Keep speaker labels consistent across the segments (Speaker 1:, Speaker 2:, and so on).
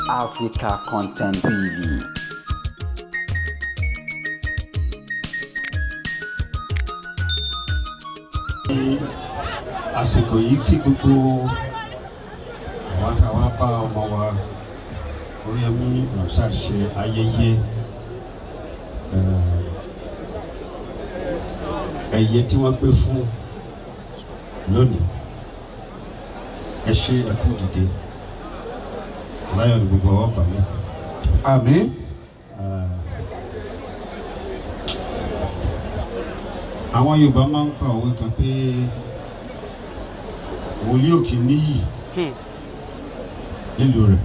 Speaker 1: Africa Content TV.
Speaker 2: Àsìkò yìí, kí gbogbo àwọn táwa bá ọmọ wa Oríyọmí Hamzat ṣe ayẹyẹ ẹ̀yẹ tí wọ́n gbé fún lónìí, ẹ ṣe, ẹ kú dìde láyọ̀ ní gbogbo ọwọ́ pàmò.
Speaker 3: Àmín.
Speaker 2: Àwọn Yorùbá máa ń pa òwe kan pé wòlíì òkè níyì nílùú rẹ̀.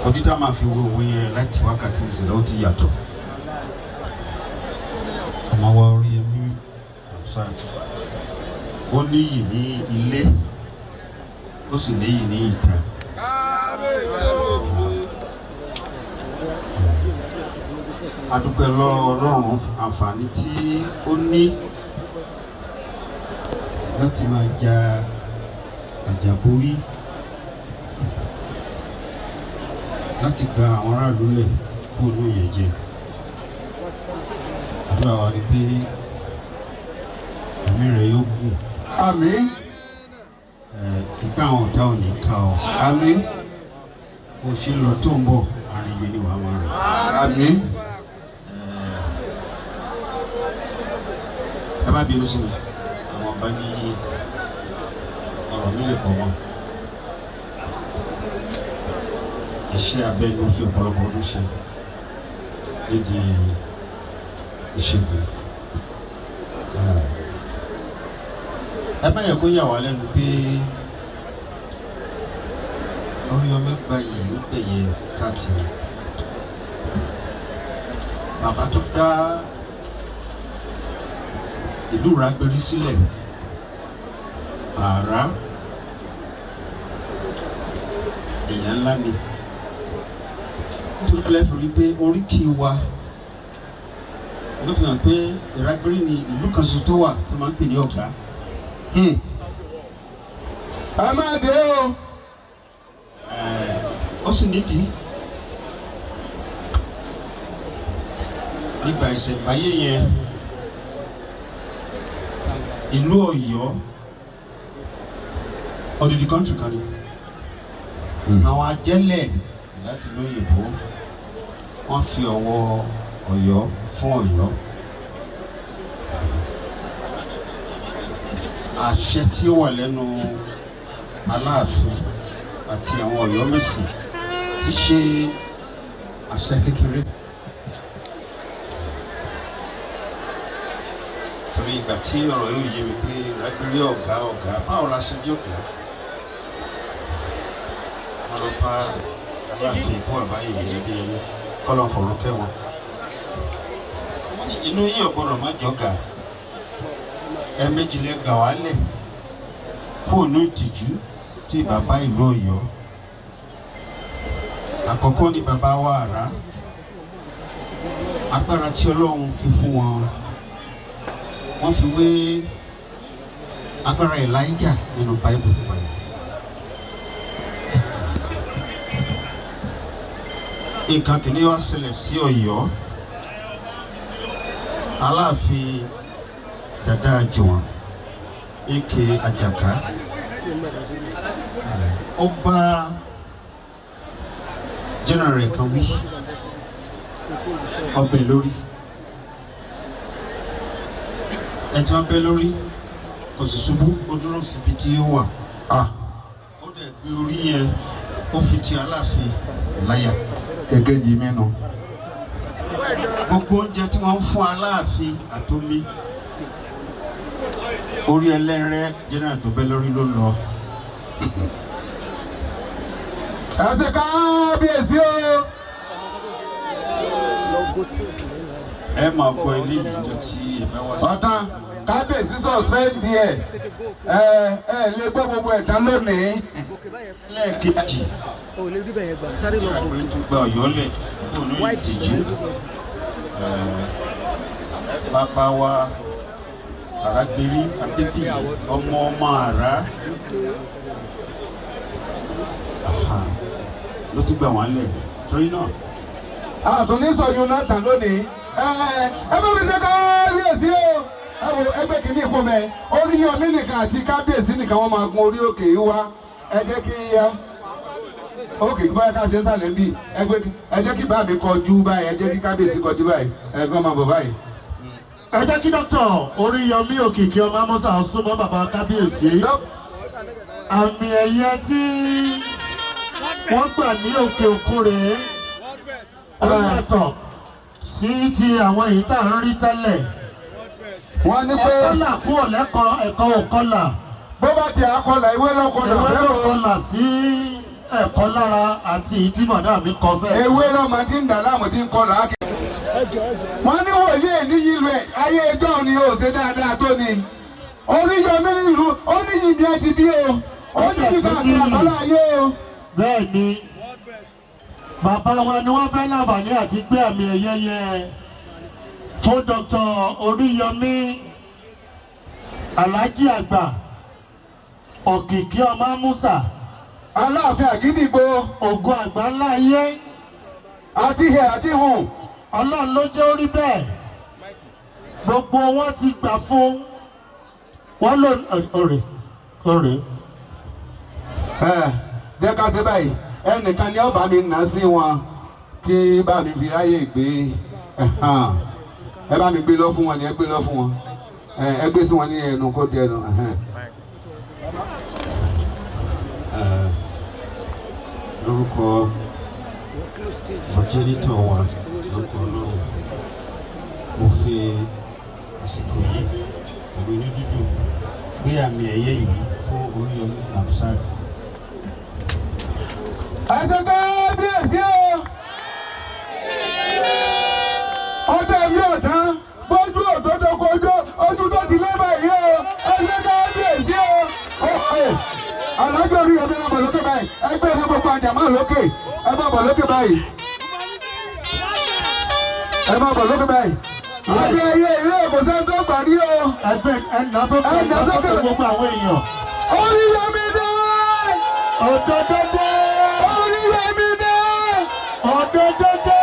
Speaker 2: Ojú tá a máa fi wo òwe yẹn láti wákàtí ìṣẹ̀lẹ̀, ó ti yàtọ̀. Ọmọ wa Oríyọmí Hamzat, ó níyì ní ilé, ó sì níyì ní ìta. A dúpẹ́ lọ́wọ́ Ọlọ́run, àǹfààní tí ó ní láti máa ja àjàborí, láti gba àwọn aráàlú lẹ̀ kó ní ìyẹn jẹ. Àdúrà wa ni pé ẹ̀mí rẹ̀ yóò gùn.
Speaker 3: Àmín.
Speaker 2: Ìgbà àwọn ọ̀tá ò ní ká ọ.
Speaker 3: Àmín.
Speaker 2: Bó ṣe ń lọ tó ń bọ̀, àríyé ni wàá máa rìn.
Speaker 3: Àmín.
Speaker 2: Ẹ má bínú sí mi, àwọn ọba ní ọ̀rọ̀ mi lè pọ̀ mọ́. Iṣẹ́ abẹ ni mo fi ọ̀pọ̀lọpọ̀ ọdún ṣe nídìí ìṣègùn. Ẹ má yẹ kó yà wá lẹ́nu pé Oríyọmí gba yìí, ó gbẹ̀yẹ káàkiri. Bàbá tó dá ìlú Ìrágbérí sílẹ̀, Àrá, èèyàn ńlá ni tó lẹ́fọ̀ọ́ rí pé oríkì wa ló fi hàn pé Ìrágbérí ni ìlú kan ṣoṣo tó wà tó máa ń pè ní ọ̀gá.
Speaker 3: Ẹ máa dé o.
Speaker 2: Ó sì nídìí nígbà ìṣẹ̀mbáyé yẹn, ìlú Ọ̀yọ́, odidi country kan ni. Àwọn ajẹ́lẹ̀ láti ìlú òyìnbó, wọ́n fi ọwọ́ Ọ̀yọ́ fún Ọ̀yọ́. Àṣẹ tí ó wà lẹ́nu Aláàfin àti àwọn Ọ̀yọ́mèsì kì í ṣe àṣẹ kékeré, torí ìgbà tí ọ̀rọ̀ yóò yé mi pé Ìrágbérí ọ̀gá, ọ̀gá báwo la ṣe jẹ́ ọ̀gá, wọn lọ bá Aláàfin ikú àbáyé Adéyẹmí, kọ́lọ́ fọ̀rọ̀ kẹ́wọn. Wọ́n ní inú yìí ò gbọ́dọ̀ má jọ̀gá. Ẹ̀ẹ̀mejì lẹ gbà wálẹ̀ kó ní ìtìjú tí bàbá ìlú Ọ̀yọ́. Àkọ́kọ́ ni bàbá wa Àrá, agbára tí Ọlọ́run fi fún wọn, wọ́n fi wé agbára Elijah nínú Báíbù padà. Nǹkan kìíní wá ṣẹlẹ̀ sí Ọ̀yọ́. Aláàfin Dàda Àjùwọ̀n eke Àjàká, ó bá general rẹ̀ kan wí, ọbẹ̀ lórí ẹ̀tí ọbẹ̀ lórí, kò sì ṣubú, ó dúró síbi tí ó wà. Ó dẹ̀ gbé orí yẹn, ó fi ti Aláàfin láyà.
Speaker 3: Èkejì mi nù.
Speaker 2: Gbogbo oúnjẹ tí wọ́n ń fún Aláàfin àtomi, orí ẹlẹ́rẹ́ general tó bẹ́ lórí ló lọ.
Speaker 3: Ẹ ṣe kábíyèsí o.
Speaker 2: Ẹ máa gbọ́ ilé yìí jọ tí ẹ bá wá sí.
Speaker 3: Ọ̀tán, kábíyèsí suspend ẹ̀. Ẹ ẹ lè gbọ́ gbogbo ẹ̀ tán lónìí.
Speaker 2: Lẹ́ẹ̀kejì
Speaker 4: O lè rí bẹ́ẹ̀ gbà, sáré lọ
Speaker 2: tí
Speaker 4: gòkè.
Speaker 2: Tún gba Ọ̀yọ́ lẹ̀ kó ní
Speaker 4: White.
Speaker 2: ìtìjú. Bàbá wa Àràgbérí Adébíyì, ọmọ ọmọ àrá. Aha, ló tún gbà wọ́n lẹ̀ torí náà.
Speaker 3: Àtúní sọ̀yún náà tàn lónìí. Ẹ ẹ bá mi ṣe kábíyèsí o. Ẹ wo ẹgbẹ́ kìíní ìkó mẹ́ Oríyọmí nìkan àti kábíyèsí nìkan wọ́n máa gun orí òkè yìí wá. Ẹ jẹ́ kí ya òkè báyìí ká ṣe ń sàlẹ̀ ń bì. Ẹ jẹ́ kí bá mi kọjú báyìí, ẹ jẹ́ kí kábíyèsí kọjú báyìí, ẹ gbọ́n máa bọ̀ báyìí.
Speaker 5: Ẹ jẹ́ kí Dr. Oríyọmí Òkìkí Ọmọ Amọ́sà súnmọ́ bàbá kábíyèsí. Àmì ẹ̀yẹ tí wọ́n gbà ní òkè òkun rèé, ó yàtọ̀ sí ti àwọn èyí tá à ń rí tẹ́lẹ̀.
Speaker 3: Wọ́n ní pé
Speaker 5: ẹ̀kọ́ là kúrò lẹ́kọ̀ọ́, ẹ̀kọ́ òkọlà.
Speaker 3: Bó bá ti àkọlà, ìwé lọ́kọlà.
Speaker 5: Ìwé lọ́kọlà sí ẹ̀kọ́ lára àti èyí tí mọ̀dá mi kọ fẹ́.
Speaker 3: Ewé lọ́mọ tí ń dà láàmú tí ń kọlà á kì. Wọ́n ní wòye níyì rẹ̀ ayé ẹjọ́ ni ó ṣe dáadáa tó ni Oríyọmí nílùú ó níyì bí ẹ ti bí o, ó níyì káàkiri àbálá ayé o.
Speaker 5: Bẹ́ẹ̀ ni, bàbá wa ni wọ́n fẹ́ láǹfààní àti gbé àmì ẹ̀yẹ yẹn fún Dr. Oríyọmí Alhaji Àgbà Òkìkí Ọmọ Musa.
Speaker 3: Aláàfin Àgídìgbò.
Speaker 5: Ògùn àgbà ńlá ayé.
Speaker 3: Àti hẹ̀ àti hùn.
Speaker 5: Ọlọ́run ló jẹ́ orí bẹ́ẹ̀, gbogbo wọn ti gbà fún wọn lò ọ̀rẹ́ ọ̀rẹ́.
Speaker 3: Ẹ jẹ́ ká ṣe báyìí, ẹnìkan ni ọba mi nà sí wọn kí bá mi fi ráyè gbé. Ẹ̀hán. Ẹ bá mi gbé lọ fún wọn ni, ẹ gbé lọ fún wọn, ẹ gbé sí wọn ní ẹnu kó di ẹnu. Ẹ̀hán.
Speaker 2: Lórúkọ progenitor wa, lórúkọ Ọlọ́run, mo fi àsìkò yìí pẹ̀lú inú dídùn gbé àmì ẹ̀yẹ yìí fún Oríyọmí Hamzat.
Speaker 3: Ẹ ṣe kábíyèsí o. Ọjọ́ mi ò tán bójú òtótó kojú ojú tó ti lé báyìí o. Ẹ ṣe kábíyèsí o. Alájọ Oríyọmí máa bọ̀ lókè báyìí. Ẹ gbé fún gbogbo àjàmọ́ lókè. Ẹ máa bọ̀ lókè báyìí. Ẹ máa bọ̀ lókè báyìí. Àti ẹyẹ ìlú èkó sẹ́ni tó gbà ní o.
Speaker 5: Ẹgbẹ́ ẹnà sókè.
Speaker 3: Ẹnà sókè.
Speaker 5: Gbogbo àwọn èèyàn.
Speaker 3: Oríyọmí dé.
Speaker 5: Òdodo dé.
Speaker 3: Oríyọmí dé.
Speaker 5: Òdodo dé.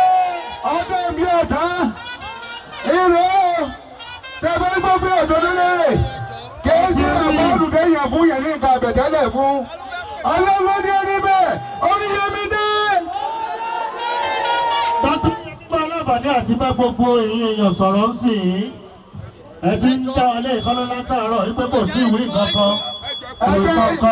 Speaker 3: Ọdún mi ò tán ìró tẹ̀fẹ́ gbogbo òdodo lérè kìí ṣe àbọ̀dù kéèyàn fún yẹn ní nǹkan àbẹ̀tẹ́lẹ̀ fún ọlọ́run ní ẹni bẹ́ẹ̀. Oríyọmí dé.
Speaker 5: Dr. Yẹmí aláǹfààní àti bá gbogbo èèyàn sọ̀rọ̀ ń sìn ín. Ẹ ti ń dá wa lé ìkọ́lọ́ látàárọ̀ wípé kò sí ìwé nǹkan kan.
Speaker 3: Ẹ jẹ́
Speaker 5: Kò sọ nǹkan.